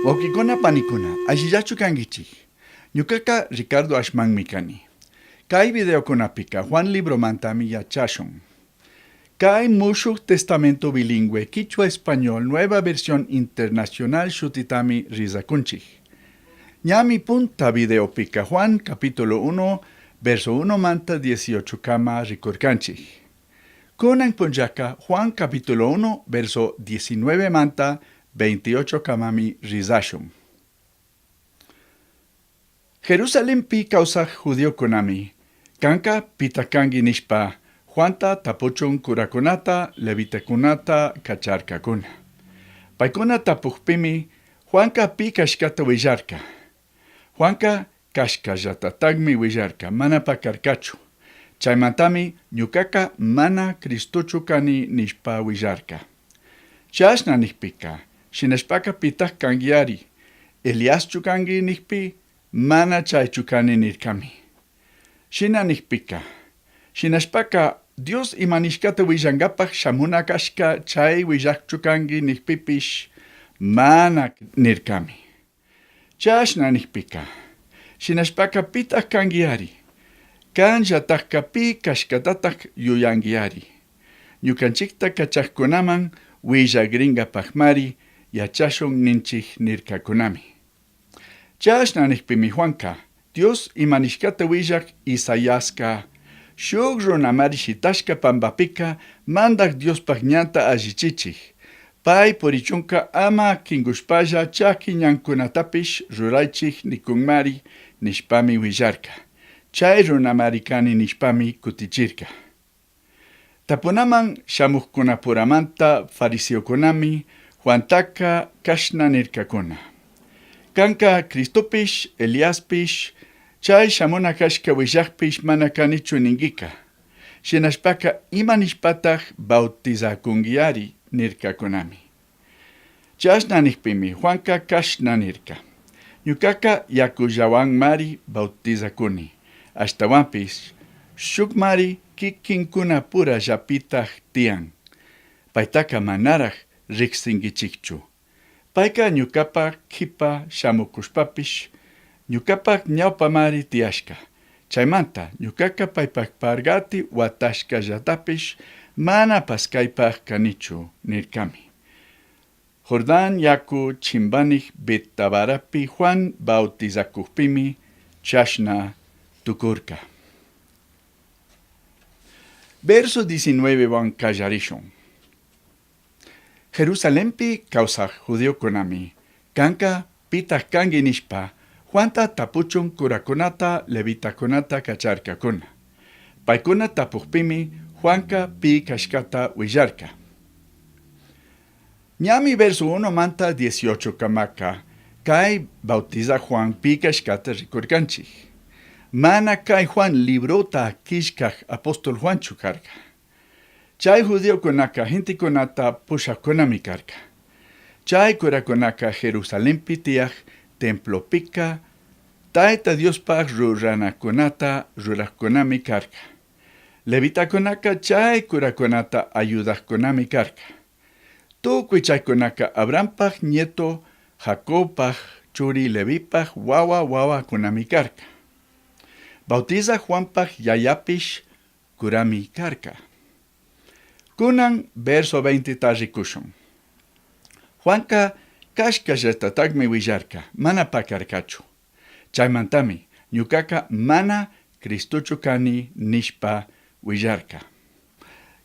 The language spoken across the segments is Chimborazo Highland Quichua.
Huauquicuna panicuna, allillachu canguichij? Ñucaca Ricardo Ashmanmi cani. Cai videocunapica Juan libromantami yachashun. Cai Mushuj Testamento bilingüe Quichua-Español Nueva Versión Internacional shutitami rizacunchij. Ñami punta videopica Juan capítulo 1, verso 1 manta 18 cama ricurcanchij. Cunan punllaca Juan capítulo 1, verso 19 manta 28 camami rizashun. Jerusalenpi causaj judiocunami, canca pita cangui nishpa, Juanta tapuchun curacunata, levitacunata cacharcacuna. Paicuna tapujpimi, Juanca pi cashcata huillarca. Juanca cashcallatatajmi huillarca, mana pacarcachu. Chaimantami ñucaca mana Cristochu cani nishpa huillarca. Chashna nijpica, shinashpaca pitaj canguiari? Eliaschu cangui nijpi, mana chaichu cani nircami. Shina nijpica, shinashpaca Dios ima nishcata huillangapaj shamuna cashca chai huillajchu cangui nijpipish, mana nircami. Chashna nijpica, shinashpaca pitaj canguiari? Canllatajca pi cashcatataj yuyanguiari? Ñucanchijta cachajcunaman huillagringapajmari yachashun ninchij nircacunami. Chashna nijpimi Juanca, Dios ima nishcata huillaj Isaiasca, Shuj runamari shitashca pambapica Mandaj Diospaj ñanta allichichij. Pai purichunca ama quingushpalla chaqui ñancunatapish ruraichij nicunmari nishpami huillarca. Chai runamari cani nishpami cutichirca. Tapunaman shamujcunapuramanta fariseocunami Juantaca cashna nircacuna, Canca Cristopish, Eliaspish, chai shamuna cashca huillajpish mana canichu ninguica. Shinashpaca ima nishpataj bautizacunguiari? nircacunami. Chashna nijpimi Juanca cashna nirca, Ñucaca yacullahuanmari bautizacuni. Ashtahuanpish shujmari quiquincunapurallapitaj tiyan. Paitaca manaraj rijsinguichijchu. Paica ñucapaj quipa shamucushpapish, ñucapaj ñaupamari tiyashca. Chaimanta ñucaca paipaj pargati huatashcallatapish mana pascaipaj canichu, nircami. Jordán yacu chimbanij Betabarapi Juan bautizacujpimi chashna tucurca. Verso 19huan callarishun. Jerusalenpi causaj judiocunami, Canca pitaj cangui nishpa, Juanta tapuchun curacunata, levitacunata cacharcacuna. Paicuna tapujpimi Juanca pi cashcata huillarca. Ñami verso 1 manta 18 camaca cai bautizaj Juan pi cashcata ricurcanchij. Mana cai Juan librota quillcaj apóstol Juanchu carca. Chai judiocunaca gentecunata pushajcunami carca. Chai curacunaca Jerusalenpi tiyaj templopica Taita Diospaj ruranacunata rurajcunami carca. Levitacunaca chai curacunata ayudajcunami carca. Tucui chaicunaca Abrahampaj nieto Jacobpaj churi Levipaj huahua huahuacunami carca. Bautizaj Juanpaj yayapish curami carca. Cunan verso 20ta ricushun. Juanca cashcallatatajmi huillarca, mana pacarcachu. Chaimantami ñucaca mana Cristochu cani nishpa huillarca.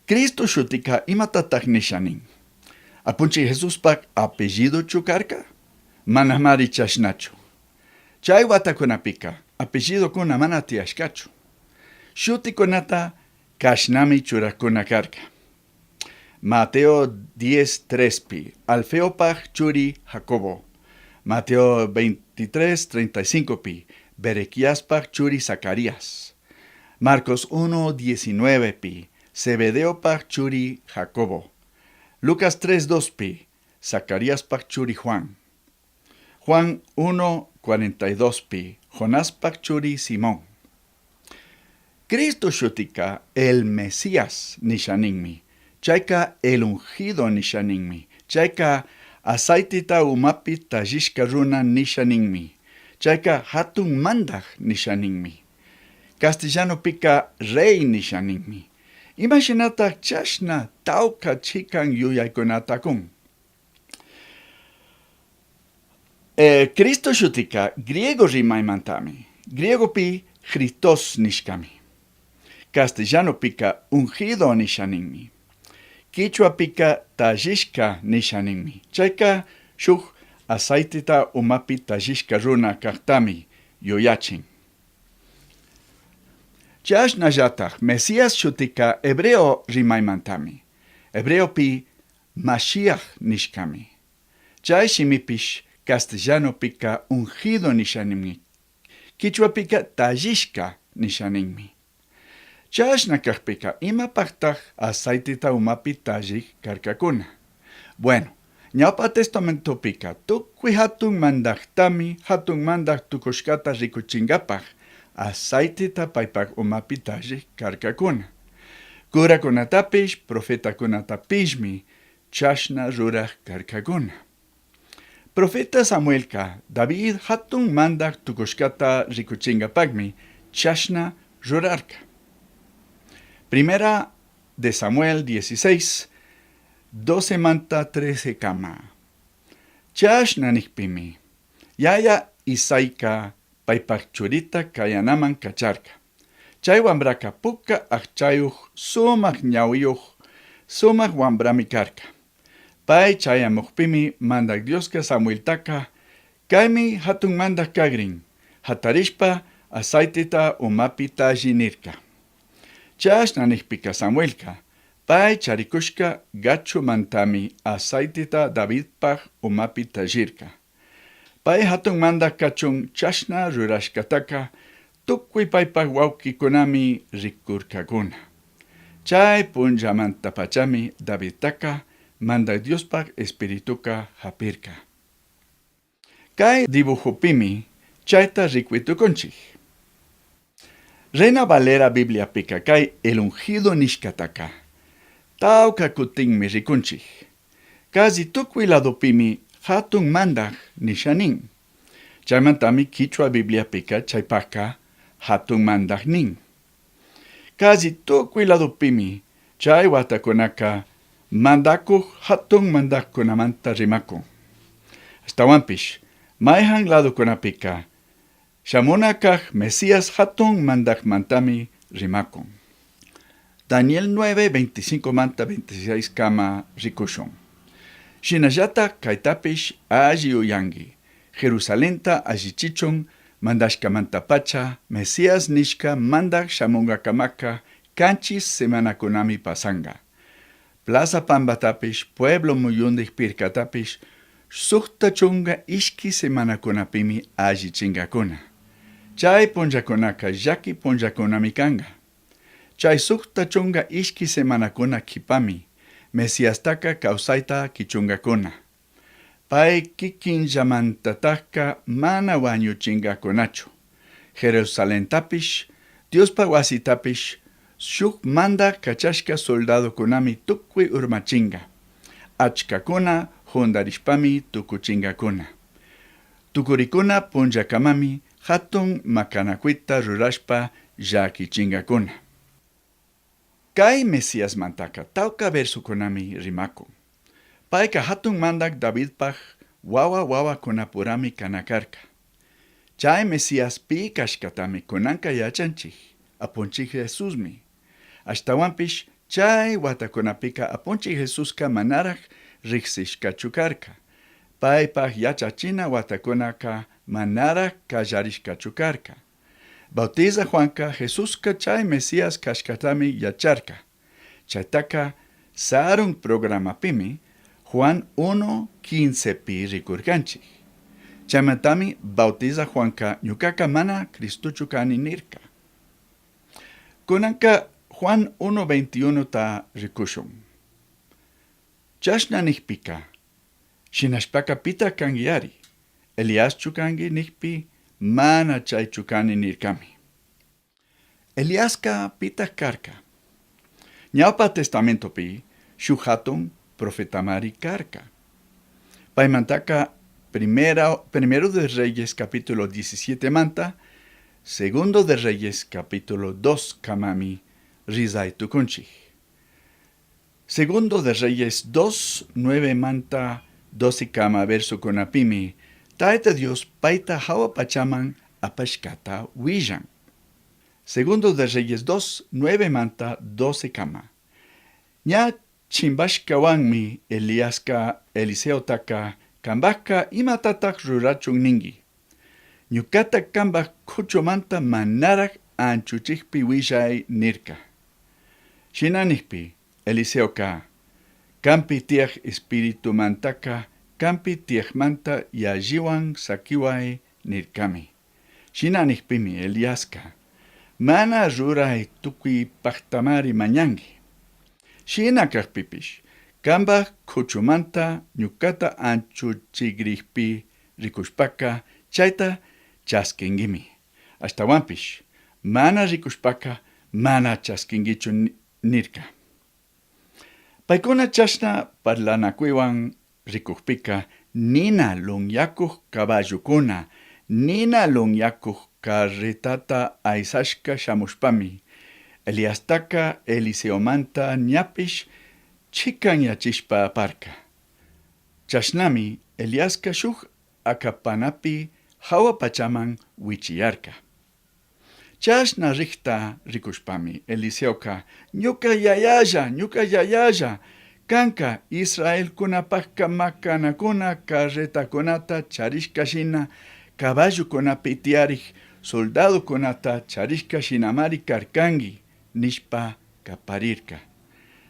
Cristo shutica imatataj nisha nin? Apunchij Jesuspaj apellidochu carca? Manamari chashnachu. Chai huatacunapica apellidocuna mana tiyashcachu. Shuticunata cashnami churajcuna carca. Mateo 10, 3pi, Alfeopaj churi Jacobo. Mateo 23, 35pi, Berequiaspaj churi Zacarías. Marcos 1, 19pi, Zebedeopaj churi Jacobo. Lucas 3, 2pi, Zacariaspaj churi Juan. Juan 1, 42pi, Jonaspaj churi Simón. Cristo shutica el Mesías nisha ninmi. Chaica el ungido nisha ninmi. Chaica Azaiteta umapi tallishca runa nisha ninmi. Chaica jatun mandaj nisha ninmi. Castellanopica rey nisha ninmi. Ima shinataj chashna tauca chican yuyaicunata cun? Cristo shutica griego rimaimantami. Griegopi Jristos nishcami. Castellanopica ungido nisha ninmi. Quichuapica tallishca nisha ninmi. Chaica shuj aceiteta umapi tallishca runa cajtami yuyachin. Chashnallataj Mesías shutica hebreo rimaimantami. Hebreopi Mashiach nishcami. Chai shimipish castellanopica ungido nisha ninmi. Quichuapica tallishca nisha ninmi. Chashna cajpica imapajtaj aceiteta umapi tallij carcacuna? Bueno, Ñaupa Testamentopica tucui jatun mandajtami jatun mandaj tucushcata ricuchingapaj aceiteta paipaj umapi tallij carcacuna. Curacunatapish, profetacunatapishmi chashna ruraj carcacuna. Profeta Samuelca David jatun mandaj tucushcata ricuchingapajmi chashna rurarca. Primera de Samuel 16, 12manta 13cama. Chashna nijpimi, yaya Isaica paipaj churita cayanaman cacharca. Chai huambraca puca ajchayuj, sumaj ñahuiyuj, sumaj huambrami carca. Pai chayamujpimi Mandaj Diosca Samueltaca, Caimi jatun mandaj cagrin, jatarishpa aceiteta umapi talli nirca. Chashna nijpica Samuelca, pai charicushca gachumantami aceiteta Davidpaj umapi tallirca. Pai jatun mandaj cachun chashna rurashcataca tucui paipaj huauquicunami ricurcacuna. Chai punllamantapachami Davidtaca Mandaj Diospaj Espirituca japirca. Cai dibujopimi chaita ricui tucunchij. Reina Valera Bibliapica cai el ungido nishcataca tauca cutinmi ricunchij. Casi tucui ladopimi jatun mandaj nisha nin. Chaimantami Quichua Bibliapica chaipajca jatun mandaj nin. Casi tucui ladopimi chai huatacunaca mandacuj jatun mandajcunamanta rimacun. Ashtahuanpish maijan ladocunapica shamuna caj Mesías jatun mandajmantami rimacun. Daniel 9, 25manta 26 cama ricushun. Shinallataj caitapish alli uyangui. Jerusalenta allichichun mandashcamantapacha Mesías nishca mandaj shamungacamaca canchis semanacunami pasanga. Plaza pambatapish, pueblo muyundij pircatapish sujta chunga ishqui semanacunapimi allichingacuna. Chai punllacunaca llaqui punllacunami canga. Chai sujta chunga ishqui semanacuna quipami Mesiastaca causaita quichungacuna. Pai quiquinllamantatajca mana huañuchingacunachu. Jerusalentapish, Diospaj huasitapish shuj mandaj cachashca soldadocunami tucui urmachinga. Achcacuna jundarishpami tucuchingacuna. Tucuricuna punllacamami jatun macanacuita rurashpa llaquichingacuna. Cai Mesiasmantaca tauca versocunami rimacun. Paica jatun mandaj Davidpaj huahua huahuacunapurami cana carca. Chai Mesías pi cashcatami cunanca yachanchij, Apunchij Jesusmi. Ashtahuanpish chai huatacunapica Apunchij Jesusca manaraj rijsishcachu carca. Paipaj yachachina huatacunaca manaraj callarishcachu carca. Bautizaj Juanca Jesusca chai Mesías cashcatami yacharca. Chaitaca sarun programapimi Juan 1:15pi ricurcanchij. Chaimantami Bautizaj Juanca ñucaca mana Cristochu cani nirca. Cunanca Juan 1:21ta ricushun. Chashna nijpica, Shinashpaca pitaj canguiyari? Eliaschu cangui? nijpi, Mana chaichu cani nircami. Eliasca pitaj carca? Ñaupa Testamentopi shuj jatun profetamari carca. Paimantaca Primero de Reyes capítulo 17 manta, Segundo de Reyes capítulo 2 camami rizai tucunchij. Segundo de Reyes 2, 9 manta 12 cama versocunapimi Taita Dios paita jahua pachaman apashcata huillan. Segundo de Reyes 2, 9 manta 12 cama. Ña chimbashcahuanmi Eliasca Eliseotaca cambajca imatataj rurachun ningui? Ñucata cambaj cuchumanta manaraj anchuchijpi huillai nirca. Shina nijpi Eliseoca, Canpi tiyaj espiritumantaca canpi tiyajmanta yallihuan saquihuai nircami. Shina nijpimi Eliasca, Mana rurai tucui pajtamari mañangui. Shina cajpipish, cambaj cuchumanta ñucata anchuchigrijpi ricushpaca chaita chasquinguimi. Ashtahuanpish, mana ricushpaca mana chasquinguichu nirca. Paicuna chashna parlanacuihuan ricujpica nina lunyacuj caballocuna, nina lunyacuj carretata aisashca shamushpami, Eliastaca Eliseomanta ñapish ch'icanyachishpa aparca. Chashnami Eliasca shuj acapanapi jahua pachaman huichiyarca. Chashna rijta ricushpami Eliseoca, Ñuca yayalla, ñuca yayalla, canca israelcunapajca macanacuna carretacunata charishca shina, caballocunapi tiyarij soldadocunata charishca shinamari carcangui, nishpa caparirca.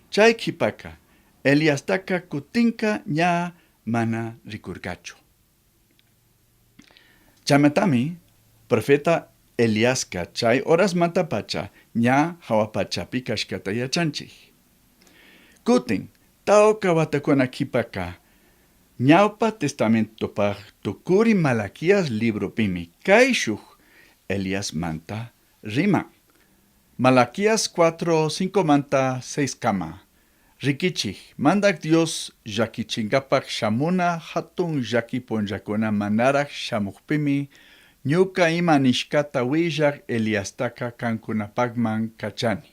Chai quipaca Eliastaca cutinca ña mana ricurcachu. Chaimantami profeta Eliasca chai horasmantapacha ña jahua pachapi cashcata yachanchij. Cutin, tauca huatacuna quipaca, Ñaupa Testamentopaj tucuri Malaquías libropimi caishuj Eliasmanta riman. Malaquías cuatro, cincomanta seiscama, Riquichij, Mandaj Dios llaquichingapaj shamuna jatun llaqui punllacuna manaraj shamujpimi, ñuca ima nishcata huillaj Eliastaca cancunapajman cachani.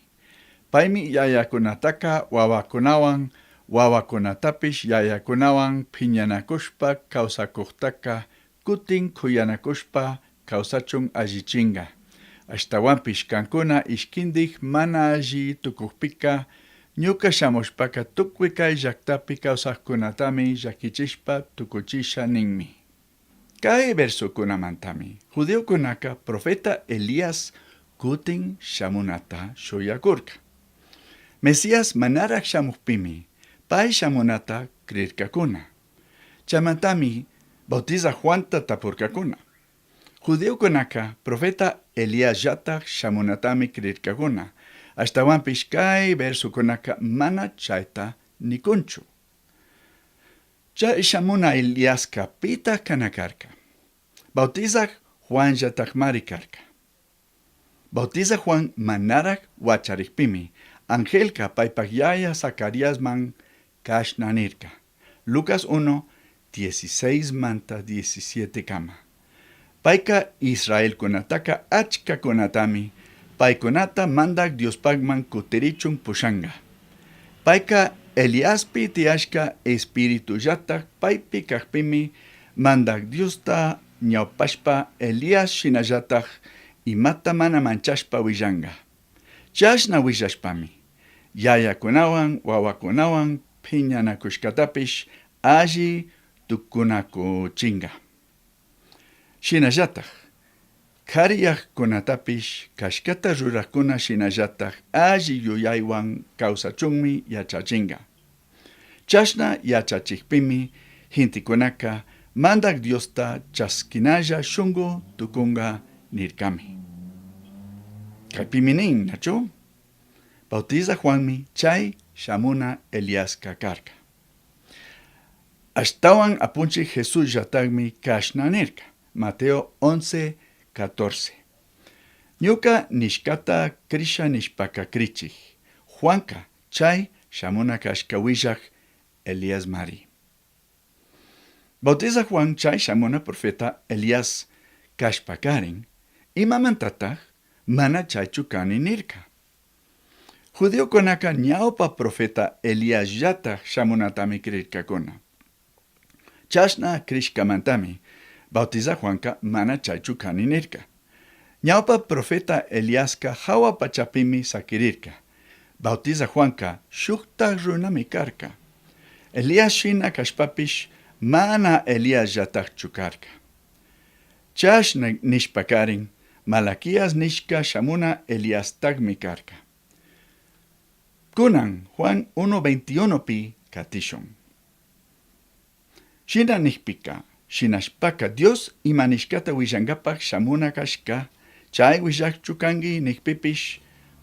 Paimi yayacunataca huahuacunahuan, huahuacunatapish yayacunahuan phiñanacushpa causacujtaca cutin c'uyanacushpa causachun allichinga. Ashtahuanpish cancuna ishquindij mana alli tucujpica, ñuca shamushpaca tucui cai llactapi causajcunatami llaquichishpa tucuchisha ninmi. Cai versocunamantami judiocunaca profeta Elías cutin shamunata shuyacurca. Mesías manaraj shamujpimi pai shamunata crircacuna. Chaimantami Bautizaj Juanta tapurcacuna. Judiocunaca profeta Eliasllataj shamunatami crircacuna. Ashtahuanpish cai versocunaca mana chaita nicunchu. Chai shamuna Eliasca pitaj cana carca? Bautizaj Juanllatajmari carca. Bautizaj Juan manaraj huacharijpimi, angelca paipaj yaya Zacariasman cashna nirca, Lucas uno, dieciseismanta diecisietecama, Paica israelcunataca achcacunatami paicunata Mandaj Diospajman cutirichun pushanga. Paica Eliaspi tiyashca espiritullataj paipi cajpimi Mandaj Diosta ñaupashpa Elías shinallataj imata mana manchashpa huillanga. Chashna huillashpami, yayacunahuan huahuacunahuan phiñanacushcatapish alli tucunacuchinga. Shinallataj, c'ariyajcunatapish cashcata rurajcuna shinallataj alli yuyaihuan causachunmi yachachinga. Chashna yachachijpimi gentecunaca Mandaj Diosta chasquinalla shungu tucunga nircami. Caipimi nin, nachu? Bautizaj Juanmi chai shamuna Eliasca carca. Ashtahuan Apunchij Jesusllatajmi cashna nirca, Mateo once, catorce. Ñuca nishcata crisha nishpaca crichij, Juanca Chai shamuna cashca huillaj Eliasmari. Bautizaj Juan chai shamuna profeta Elías cashpacarin, imamantataj mana chaichu cani nirca? Judiocunaca ñaupa profeta Eliasllataj shamunatami crircacuna. Chashna crishcamantami Bautizaj Juanca mana chaichu cani nirca. Ñaupa profeta Eliasca jahua pachapimi saquirirca. Bautizaj Juanca shujtaj runami carca. Elías shina cashpapish mana Eliasllatajchu carca. Chashna nishpacarin Malaquías nishca shamuna Eliastajmi carca. Cunan Juan 1.21pi catishun. Shina nijpica, shinashpaca Dios ima nishcata huillangapaj shamuna cashca, chai huillajchu cangui nijpipish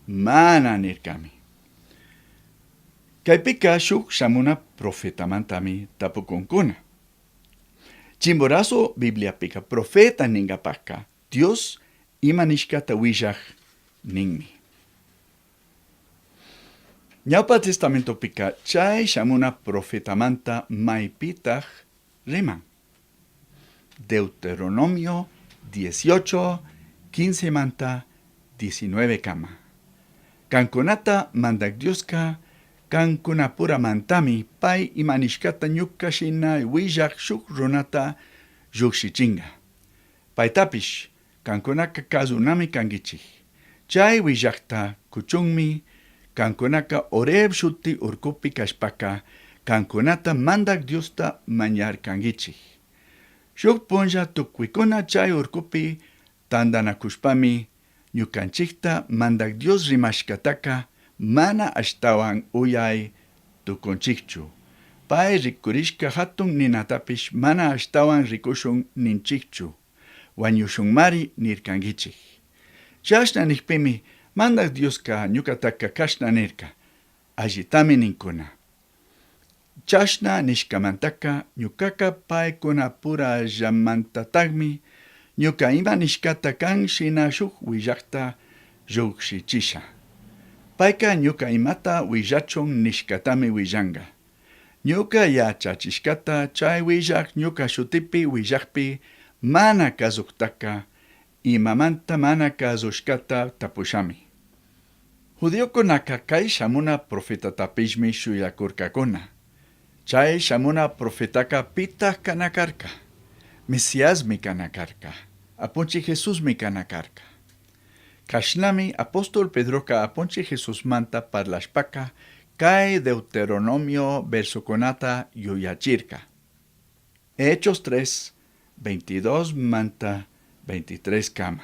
mana nircami. Caipica shuj shamuna profetamantami tapucuncuna. Chimborazo Bibliapica profeta ningapajca Dios ima nishcata huillaj ninmi. Ñaupa Testamentopica chai shamuna profetamanta maipitaj riman? Deuteronomio 18, 15 manta 19 cama. Cancunata Mandac Diosca cancunapuramantami pai ima nishcata ñuca shina huillaj shuj runata llujshichinga. Paitapish cancunaca cazunami canguichij. Chai huillajta cuchunmi cancunaca Horeb shuti urcupi cashpaca cancunata Mandac Diosta mañarcanguichij. Shuj punlla tucuicuna chai urcupi tandanacushpami ñucanchijta Mandac Dios rimashcataca mana ashtahuan uyai tucunchijchu. Pai ricurishca jatun ninatapish mana ashtahuan ricushun ninchijchu. Huañushunmari nircanguichij. Chashna nijpimi Mandaj Diosca ñucataca cashna nirca, Allitami nincuna. Chashna nishcamantaca ñucaca paicunapurallamantatajmi ñuca ima nishcata can shina shuj huillajta llujshichisha. Paica ñuca imata huillachun nishcatami huillanga. Ñuca yachachishcata chai huillaj ñuca shutipi huillajpi mana cazujtaca imamanta mana cazushcata tapushami. Judiocunaca cai shamuna profetatapishmi shuyacurcacuna. Chai shamuna profetaca pitaj cana carca? Mesiasmi cana carca. Apunchij Jesusmi cana carca. Cashnami apóstol Pedroca Apunchij Jesusmanta parlashpaca cai Deuteronomio versocunata yuyachirca. Hechos 3, 22 manta 23 cama.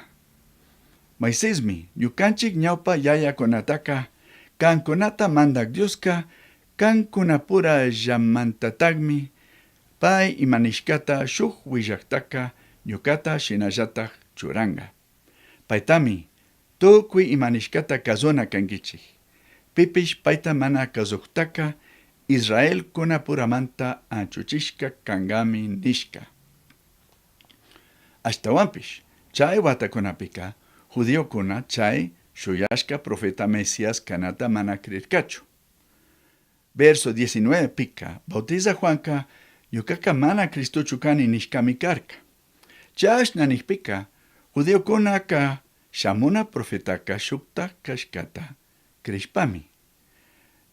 Moisesmi ñucanchij ñaupa yayacunataca cancunata Mandac Diosca cancunapurallamantatajmi pai ima nishcata shuj huillajtaca ñucata shinallataj churanga. Paitami tucui ima nishcata cazuna canguichij. Pipish paita mana cazujtaca israelcunapuramanta anchuchishca cangami nishca. Ashtahuanpish chai huatacunapica judiocuna chai shuyashca profeta Mesías canata mana crircachu. Verso 19 pica, Bautizaj Juanca, ñucaca mana Cristochu cani nishcami carca. Chashna nijpica, judiocunaca shamuna profetaca shujtaj cashcata crishpami,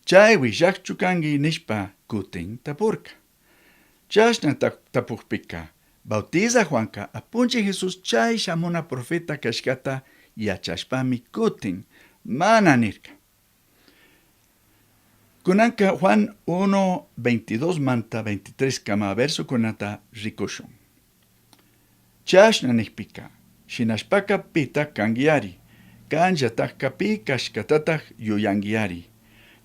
Chai huillajchu cangui nishpa cutin tapurca. Chashna tapujpica, Bautizaj Juanca Apunchij Jesús chai shamuna profeta cashcata yachashpami cutin mana nirca. Cunanca Juan 1, 22 manta 23 cama versocunata ricushun. Chashna nijpica, shinashpaca pitaj canguiari? Canllatajca pi cashcatataj yuyanguiari?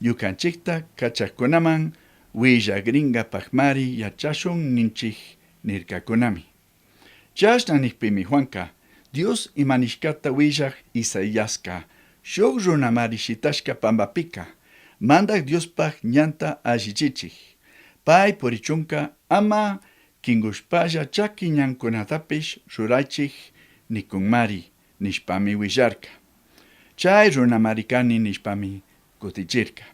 Ñucanchijta cachajcunaman huillagringapajmari yachashun ninchij nircacunami. Chashna nijpimi Juanca, Dios ima nishcata huillaj Isaiasca, shuj runamari shitashca pambapica, Mandaj Diospaj ñanta allichichij. Pai purichunca ama quingushpalla chaqui ñancunatapish ruraichij nicunmari nishpami huillarca. Chai runamari cani nishpami cutichirca.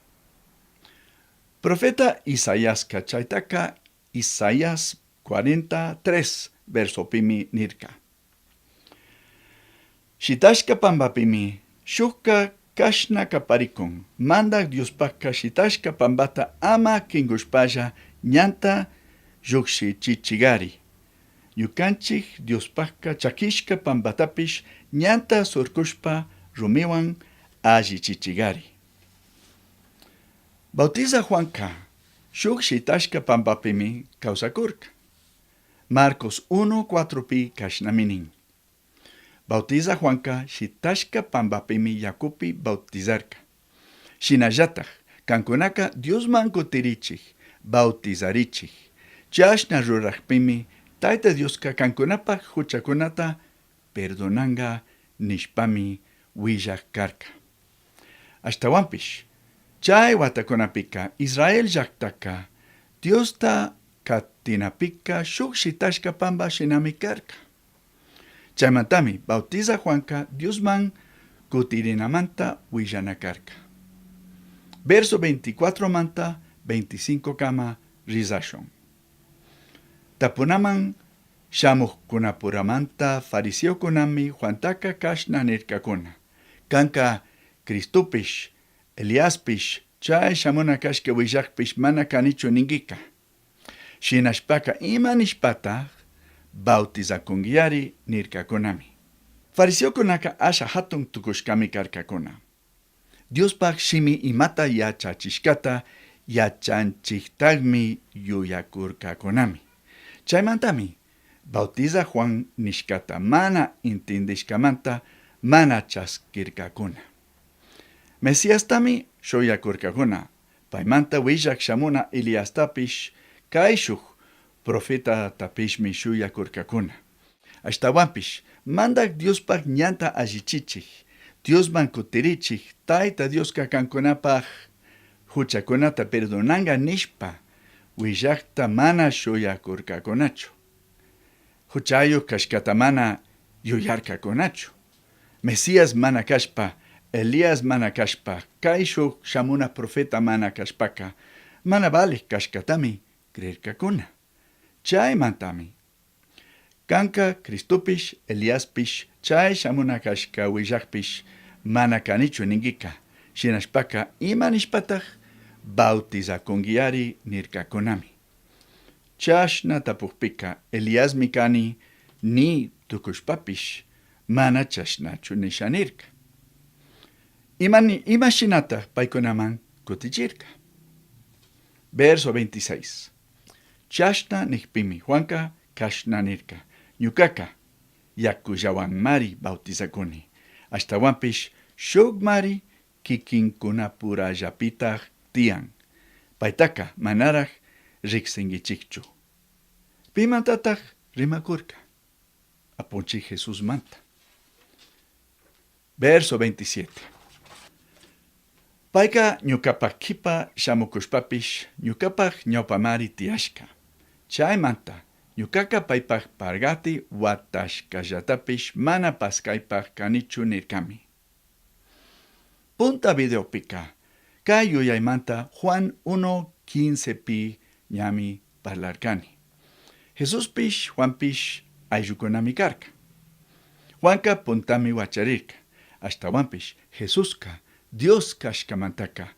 Profeta Isaiasca chaitaca Isaías. 43 versopimi nirca. Shitashca pambapimi shujca cashna caparicun, Mandaj Diospajca shitashca pambata ama quingushpalla ñanta llujshichichigari. Ñucanchij Diospajca chaquishca pambatapish ñanta surcushpa rumihuan allichichigari. Bautizaj Juanca shuj shitashca pambapimi causacurca. Marcos 1, 4pi cashnami nin. Bautizaj Juanca shitashca pambapimi yacupi bautizarca. Shinallataj, cancunaca Diosman cutirichij, bautizarichij. Chashna rurajpimi Taita Diosca cancunapaj juchacunata perdonanga nishpami huillaj carca. Ashtahuanpish, chai huatacunapica Israel llajtaca Diosta catinapica shuj shitashca pamba shinami carca. Chaimantami Bautizaj Juanca Diosman cutirinamanta huillana carca. Verso 24manta 25 cama rizashun. Tapunaman shamujcunapuramanta fariseocunami Juantaca cashna nircacuna: Canca Cristopish, Eliaspish, chai shamuna cashca huillajpish mana canichu ninguica. Shinashpaca ima nishpataj bautizacunguiyari? nircacunami. Fariseocunaca asha jatun tucushcami carcacuna. Diospaj Shimi imata yachachishcata yachanchijtajmi yuyacurcacunami. Chaimantami Bautizaj Juan nishcata mana intindishcamanta mana chasquircacuna. Mesiastami shuyacurcacuna, paimanta huillaj shamuna Eliastapish, caishuj profetatapishmi shuyacurcacuna. Ashtahuanpish, Mandaj Diospaj ñanta allichichij, Diosman cutirichij, Taita Diosca cancunapaj juchacunata perdonanga nishpa huillajta mana shuyacurcacunachu. Juchayuj cashcata mana yuyarcacunachu. Mesías mana cashpa, Elías mana cashpa, caishuj shamuna profeta mana cashpaca, mana valij cashcatami crircacuna. Chaimantami, Canca Cristopish, Eliaspish, chai shamuna cashca huillajpish mana canichu ninguica. Shinashpaca ima nishpataj bautizacunguiyari? nircacunami. Chashna tapujpica, Eliasmi cani ni tucushpapish mana chashnachu nisha nirca. Ima, ima shinataj paicunaman cutichirca? Verso 26. Chashna nijpimi Juanca cashna nirca, Ñucaca yacullahuanmari bautizacuni. Ashtahuanpish shujmari quiquincunapurallapitaj tiyan. Paitaca manaraj rijsinguichijchu. Pimantataj rimacurca? Apunchij Jesusmanta. Verso 27. Paica ñucapaj quipa shamucushpapish ñucapaj ñaupamari tiyashca. Chaimanta ñucaca paipaj pargati huatashcallatapish mana pascaipaj canichu nircami. Punta videopica cai yuyaimanta Juan 1, 15pi ñami parlarcani. Jesuspish, Juanpish ayllucunami carca. Juanca puntami huacharirca. Ashtahuanpish Jesusca Dios cashcamantaca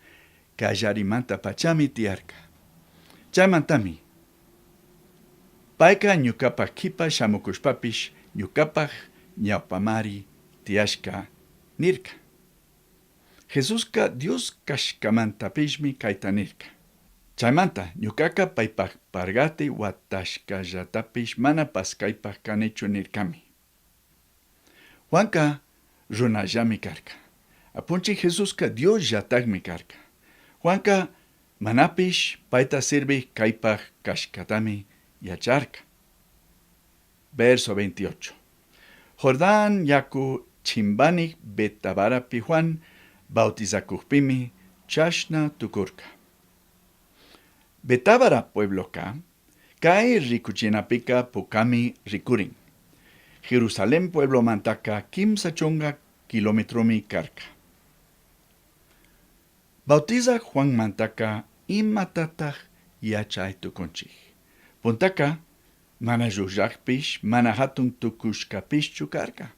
callarimantapachami tiyarca. Chaimantami paica ñucapaj quipa shamucushpapish ñucapaj ñaupamari tiyashca nirca. Jesusca Dios cashcamantapishmi caita nirca. Chaimanta ñucaca paipaj pargati huatashcallatapish mana pascaipaj canichu nircami. Juanca runallami carca. Apunchij Jesusca Diosllatajmi carca. Juanca manapish paita sirvij caipaj cashcatami yacharca. Verso 28. Jordán yacu chimbanij Betabarapi Juan bautizacujpimi chashna tucurca. Betábara puebloca cai ricuchinapica pucami ricurin. Jerusalén pueblomantaca quimsa chunga kilometromi carca. Bautizaj Juanmantaca imatataj yachai tucunchij? Puntaca. Mana llullajpish, mana jatun tucushcapishchu carca.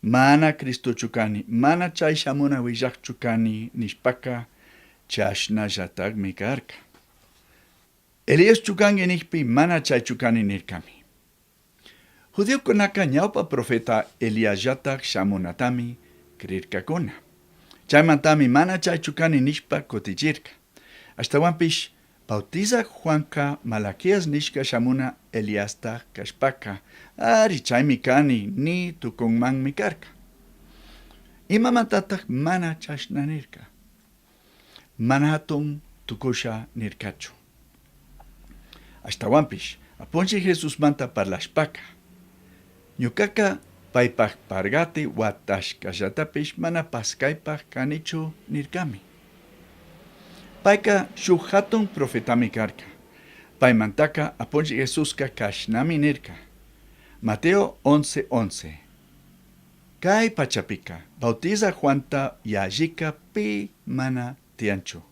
Mana Cristochu cani, mana chai shamuna huillajchu cani nishpaca chashnallatajmi carca. Eliaschu cangui nijpi mana chaichu cani nircami. Judiocunaca ñaupa profeta Eliasllataj shamunatami crircacuna. Chaimantami mana chaichu cani nishpa cutichirca. Ashtahuanpish Bautizaj Juanca Malaquías nishca shamuna Eliastaj cashpaca, ari chaimi cani ni tucunmanmi carca. Imamantataj mana chashna nirca? Mana jatun tucusha nircachu. Ashtahuanpish Apunchij Jesusmanta parlashpaca, Ñucaca paipaj pargate huatashcallatapish mana pascaipaj canichu nircami. Paica shuj jatun profetami carca. Paimantaca Apunchij Jesusca cashnami nirca, Mateo once, once, Cai pachapica Bautizaj Juanta yallica pi mana tiyanchu.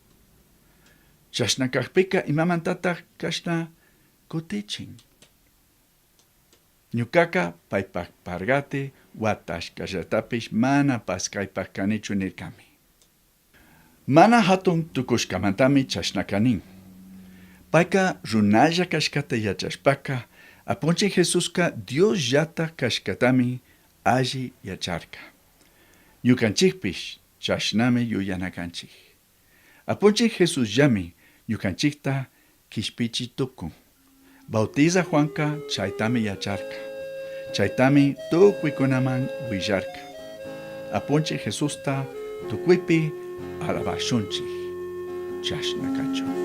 Chashna cajpica imamantataj cashna cutichin? Ñucaca paipaj pargate huatashcallatapish mana pascaipaj canichu nircami. Mana jatun tucushcamantami chashnaca nin. Paica runalla cashcata yachashpaca, Apunchij Jesusca Diosllata cashcatami alli yacharca. Ñucanchijpish chashnami yuyana canchij. Apunchij Jesusllami ñucanchijta quishpichi tucun. Bautizaj Juanca chaitami yacharca. Chaitami tucuicunaman huillarca. Apunchij Jesusta tucuipi alabashunchij. Chashna cachun.